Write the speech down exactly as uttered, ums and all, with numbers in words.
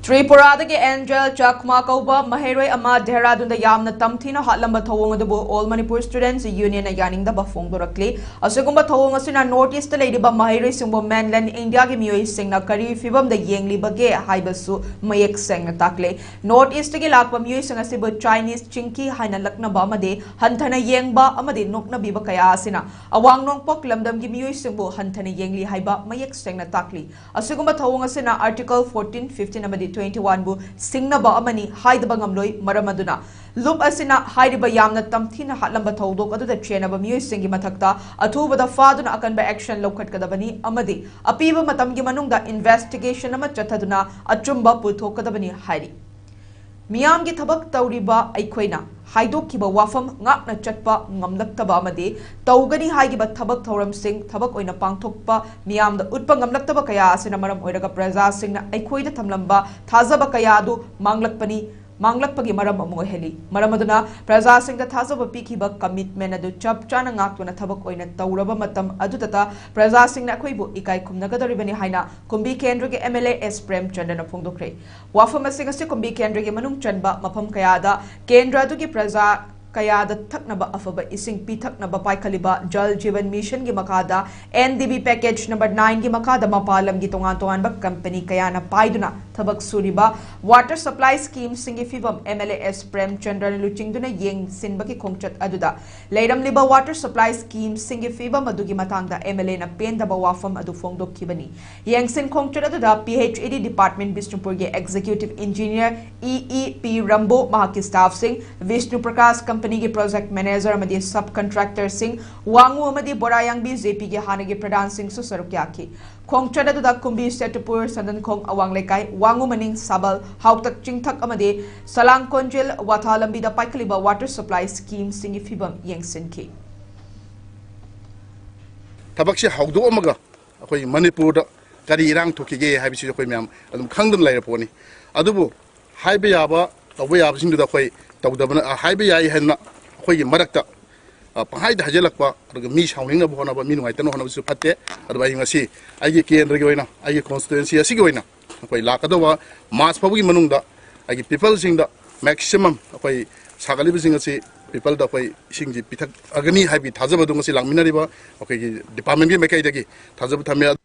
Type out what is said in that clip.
ꯇ꯭ꯔꯤꯄꯨꯔꯥꯗꯒꯤ angel ꯆꯥꯛꯃꯥ ꯀꯧꯕ ꯃꯍꯩꯔꯣꯏ ꯑꯃ ꯗꯦꯍꯔꯥꯗꯨꯟꯗ ꯌꯥꯝꯅ ꯇꯝꯊꯤꯅ ꯍꯥꯠꯂꯝꯕ ꯊꯧꯑꯣꯡ ꯑꯗꯨꯕꯨ All Manipur Students Union ꯅ ꯌꯥꯅꯤꯡꯗꯕ ꯐꯣꯡꯗꯣꯔꯛꯂꯤ꯫ ꯑꯁꯤꯒꯨꯝꯕ ꯊꯧꯑꯣꯡ ꯑꯁꯤꯅ North East ꯇ ꯂꯩꯔꯤꯕ ꯃꯍꯩꯔꯣꯏꯁꯤꯡꯕꯨ mainland India ꯒꯤ ꯃꯤꯑꯣꯏꯁꯤꯡꯅ ꯀꯔꯤ ꯐꯤꯚꯝꯗ ꯌꯦꯡꯂꯤꯕꯒꯦ ꯍꯥꯏꯕꯁꯨ ꯃꯌꯦꯛ ꯁꯦꯡꯅ ꯇꯥꯛꯂꯦ꯫ North East ꯇꯒꯤ ꯂꯥꯛꯄ ꯃꯤꯑꯣꯏꯁꯤꯡ ꯑꯁꯤꯕꯨ Chinese ꯆꯤꯡꯀꯤ ꯍꯥꯏꯅ ꯂꯛꯅꯕ ꯑꯃꯗꯤ ꯍꯟꯊꯅ ꯌꯦꯡꯕ ꯑꯃꯗꯤ ꯅꯣꯛꯅꯕꯤꯕ ꯀꯌꯥ ꯑꯁꯤꯅ ꯑꯋꯥꯡ ꯅꯣꯡꯄꯣꯛ ꯂꯝꯗꯝꯒꯤ ꯃꯤꯑꯣꯏꯁꯤꯡꯕꯨ ꯍꯟꯊꯅ ꯌꯦꯡꯂꯤ ꯍꯥꯏꯕ ꯃꯌꯦꯛ ꯁꯦꯡꯅ ꯇꯥꯛꯂꯤ꯫ ꯑꯁꯤꯒꯨꯝꯕ ꯊꯧꯑꯣꯡ ꯑꯁꯤꯅ Article fourteen, fifteen ꯑꯃꯗꯤ twenty-one ꯕꯨ ꯁꯤꯡꯅꯕ ꯑꯃꯅꯤ ꯍꯥꯏꯗꯕ ꯉꯝꯂꯣꯏ꯫ ꯃꯔꯝ ꯑꯗꯨꯅ ꯂꯨꯞ ꯑꯁꯤꯅ ꯍꯥꯏꯔꯤꯕ ꯌꯥꯝꯅ ꯇꯝꯊꯤꯅ ꯍꯥꯠꯂꯝꯕ ꯊꯧꯗꯣꯛ ꯑꯗꯨꯗ ꯆꯦꯟꯅꯕ ꯃꯤꯑꯣꯏꯁꯤꯡꯒꯤ ꯃꯊꯛꯇ ꯑꯊꯨꯕꯗ ꯐꯥꯗꯨꯅ ꯑꯀꯟꯕ action ꯂꯧꯈꯠꯀꯗꯕꯅꯤ ꯑꯃꯗꯤ ꯑꯄꯤꯕ ꯃꯇꯝꯒꯤ ꯃꯅꯨꯡꯗ investigation ꯑꯃ ꯆꯠꯊꯗꯨꯅ ꯑꯆꯨꯝꯕ ꯄꯨꯊꯣꯛꯀꯗꯕꯅꯤ ꯍꯥꯏꯔꯤ꯫ ꯃꯤꯌꯥꯝꯒꯤ ꯊꯕꯛ ꯇꯧꯔꯤꯕ ꯑꯩꯈꯣꯏꯅ ꯍꯥꯏꯗꯣꯛꯈꯤꯕ ꯋꯥꯐꯝ ꯉꯥꯛꯅ ꯆꯠꯄ ꯉꯝꯂꯛꯇꯕ ꯑꯃꯗꯤ ꯇꯧꯒꯅꯤ ꯍꯥꯏꯈꯤꯕ ꯊꯕꯛ ꯊꯧꯔꯝꯁꯤꯡ ꯊꯕꯛ ꯑꯣꯏꯅ ꯄꯥꯡꯊꯣꯛꯄ ꯃꯤꯌꯥꯝꯗ ꯎꯠꯄ ꯉꯝꯂꯛꯇꯕ ꯀꯌꯥ ꯑꯁꯤꯅ ꯃꯔꯝ ꯑꯣꯏꯔꯒ ꯄ꯭ꯔꯖꯥꯁꯤꯡꯅ ꯑꯩꯈꯣꯏꯗ ꯊꯝꯂꯝꯕ ꯊꯥꯖꯕ ꯀꯌꯥ ꯑꯗꯨ ꯃꯥꯡꯂꯛꯄꯅꯤ, ꯃꯥꯡꯂꯛꯄꯒꯤ ꯃꯔꯝ ꯑꯃ ꯑꯣꯏꯍꯜꯂꯤ꯫ ꯃꯔꯝ ꯑꯗꯨꯅ ꯄ꯭ꯔꯖꯥꯁꯤꯡꯗ ꯊꯥꯖꯕ ꯄꯤꯈꯤꯕ commitment ꯑꯗꯨ ꯆꯞ ꯆꯥꯅ ꯉꯥꯛꯇꯨꯅ ꯊꯕꯛ ꯑꯣꯏꯅ ꯇꯧꯔꯕ ꯃꯇꯝ ꯑꯗꯨꯗꯇ ꯄ꯭ꯔꯖꯥꯁꯤꯡꯅ ꯑꯩꯈꯣꯏꯕꯨ ꯏꯀꯥꯏ ꯈꯨꯝꯅꯒꯗꯧꯔꯤꯕꯅꯤ ꯍꯥꯏꯅ ꯀꯨꯝꯕꯤ ꯀꯦꯟꯗ꯭ꯔꯒꯤ M L A S ꯄ꯭ꯔꯦꯝꯆꯟꯗ꯭ꯔꯅ ꯐꯣꯡꯗꯣꯛꯈ꯭ꯔꯦ꯫ ꯋꯥꯐꯝ ꯑꯁꯤꯡ ꯑꯁꯤ ꯀꯨꯝꯕꯤ ꯀꯦꯟꯗ꯭ꯔꯒꯤ ꯃꯅꯨꯡ ꯆꯟꯕ ꯃꯐꯝ ꯀꯌꯥꯗ ꯀꯦꯟꯗ꯭ꯔ ꯑꯗꯨꯒꯤ ꯄ꯭ꯔꯖꯥ ꯀꯌꯥꯗ ꯊꯛꯅꯕ ꯑꯐꯕ ꯏꯁꯤꯡ ꯄꯤꯊꯛꯅꯕ ꯄꯥꯏꯈꯠꯂꯤꯕ Jal Jeevan Mission ꯒꯤ ꯃꯈꯥꯗ N D B package number nine ꯒꯤ ꯃꯈꯥꯗ ꯃꯄꯥꯟ ꯂꯝꯒꯤ ꯇꯣꯉꯥꯟ ꯇꯣꯉꯥꯟꯕ company ꯀꯌꯥꯅ ꯄꯥꯏꯗꯨꯅ ꯊꯕꯛ ꯁꯨꯔꯤꯕ water supply scheme ꯁꯤꯡꯒꯤ ꯐꯤꯚꯝ M L A S ꯄ꯭ꯔꯦꯝꯆꯟꯗ꯭ꯔꯅ ꯂꯨꯆꯤꯡꯗꯨꯅ ꯌꯦꯡꯁꯤꯟꯕꯒꯤ ꯈꯣꯡꯆꯠ ꯑꯗꯨꯗ ꯂꯩꯔꯝꯂꯤꯕ water supply scheme ꯁꯤꯡꯒꯤ ꯐꯤꯚꯝ ꯑꯗꯨꯒꯤ ꯃꯇꯥꯡꯗ M L A ꯅ ꯄꯦꯟꯗꯕ ꯋꯥꯐꯝ ꯑꯗꯨ ꯐꯣꯡꯗꯣꯛꯈꯤꯕꯅꯤ꯫ ꯌꯦꯡꯁꯤꯟ ꯈꯣꯡꯆꯠ ꯑꯗꯨꯗ P H E D department ꯕꯤꯁꯅꯨꯄꯨꯔꯒꯤ executive engineer E E P ꯔꯝꯕꯣ, ꯃꯍꯥꯛꯀꯤ staff ꯁꯤꯡ, ꯕꯤꯁꯅꯨ ꯄ꯭ꯔꯀꯥꯁ company ꯒꯤ project manager ꯑꯃꯗꯤ sub contractor ꯁꯤꯡ, ꯋꯥꯉꯨ ꯑꯃꯗꯤ ꯕꯣꯔꯥꯌꯥꯡꯕꯤ J P ꯒꯤ ꯍꯥꯟꯅꯒꯤ ꯄ꯭ꯔꯙꯥꯟꯁꯤꯡꯁꯨ ꯁꯔꯨꯛ ꯌꯥꯈꯤ꯫ ꯈꯣꯡꯆꯠ ꯑꯗꯨꯗ ꯀꯨꯝꯕꯤ ꯁꯦꯇꯨꯄꯨꯔ, ꯁꯟꯗꯟꯈꯣꯡ ꯑꯋꯥꯡ ꯂꯩꯀꯥꯏ, ꯋꯥꯉꯨ ꯃꯅꯤꯡ, ꯁꯥꯕꯜ, ꯍꯥꯎꯇꯛ ꯆꯤꯡꯊꯛ ꯑꯃꯗꯤ ꯁꯂꯥꯡ ꯀꯣꯟꯖꯦꯜ ꯋꯥꯊꯥ ꯂꯝꯕꯤꯗ ꯄꯥꯏꯈꯠꯂꯤꯕ water supply scheme ꯁꯤꯡꯒꯤ ꯐꯤꯚꯝ ꯌꯦꯡꯁꯤꯟꯈꯤ꯫ ꯊꯕꯛꯁꯦ ꯍꯧꯗꯣꯛꯑꯝꯃꯒ ꯑꯩꯈꯣꯏ ꯃꯅꯤꯄꯨꯔꯗ ꯀꯔꯤ ꯏꯔꯥꯡ ꯊꯣꯛꯈꯤꯒꯦ ꯍꯥꯏꯕꯁꯤ ꯑꯩꯈꯣꯏ ꯃꯌꯥꯝ ꯑꯗꯨꯝ ꯈꯪꯗꯨꯅ ꯂꯩꯔ ꯄꯣꯠꯅꯤ꯫ ꯑꯗꯨꯕꯨ ꯍꯥꯏꯕ ꯌꯥꯕ, ꯇꯧꯕ ꯌꯥꯕꯁꯤꯡꯗꯨꯗ ꯑꯩꯈꯣꯏ ꯇꯧꯗꯕꯅ, ꯑ, ꯍꯥꯏꯕ ꯌꯥꯏ ꯍꯥꯏꯗꯅ ꯑꯩꯈꯣꯏꯒꯤ ꯃꯔꯛꯇ, ꯑ, ꯄꯪꯍꯥꯏꯗ ꯍꯥꯏꯖꯤꯜꯂꯛꯄ, ꯑꯗꯨꯒ ꯃꯤ ꯁꯥꯎꯅꯤꯡꯅꯕ ꯍꯣꯠꯅꯕ, ꯃꯤ ꯅꯨꯡꯉꯥꯏꯇꯅꯕ ꯍꯣꯠꯅꯕꯁꯨ ꯐꯠꯇꯦ꯫ ꯑꯗꯨꯕꯨ ꯑꯩ ꯉꯁꯤ ꯑꯩꯒꯤ ꯀꯦꯟꯗ꯭ꯔꯒꯤ ꯑꯣꯏꯅ, ꯑꯩꯒꯤ constituency ꯑꯁꯤꯒꯤ ꯑꯣꯏꯅ ꯑꯩꯈꯣꯏ ꯂꯥꯛꯀꯗꯧꯕ ꯃꯥꯔꯆ ꯐꯥꯎꯕꯒꯤ ꯃꯅꯨꯡꯗ ꯑꯩꯒꯤ ꯄꯤꯄꯜꯁꯤꯡꯗ ꯃꯦꯛꯁꯤꯃꯝ ꯑꯩꯈꯣꯏ ꯁꯥꯒꯠꯂꯤꯕꯁꯤꯡ ꯑꯁꯤ ꯄꯤꯄꯜꯗ ꯑꯩꯈꯣꯏ ꯏꯁꯤꯡꯁꯤ ꯄꯤꯊꯛꯑꯒꯅꯤ ꯍꯥꯏꯕꯒꯤ ꯊꯥꯖꯕꯗꯨ ꯉꯁꯤ ꯂꯥꯛꯃꯤꯟꯅꯔꯤꯕ ꯑꯩꯈꯣꯏꯒꯤ ꯗꯤꯄꯥꯔꯠꯃꯦꯟꯒꯤ ꯃꯥꯏꯀꯩꯗꯒꯤ ꯊꯥꯖꯕ ꯊꯝꯃꯤ꯫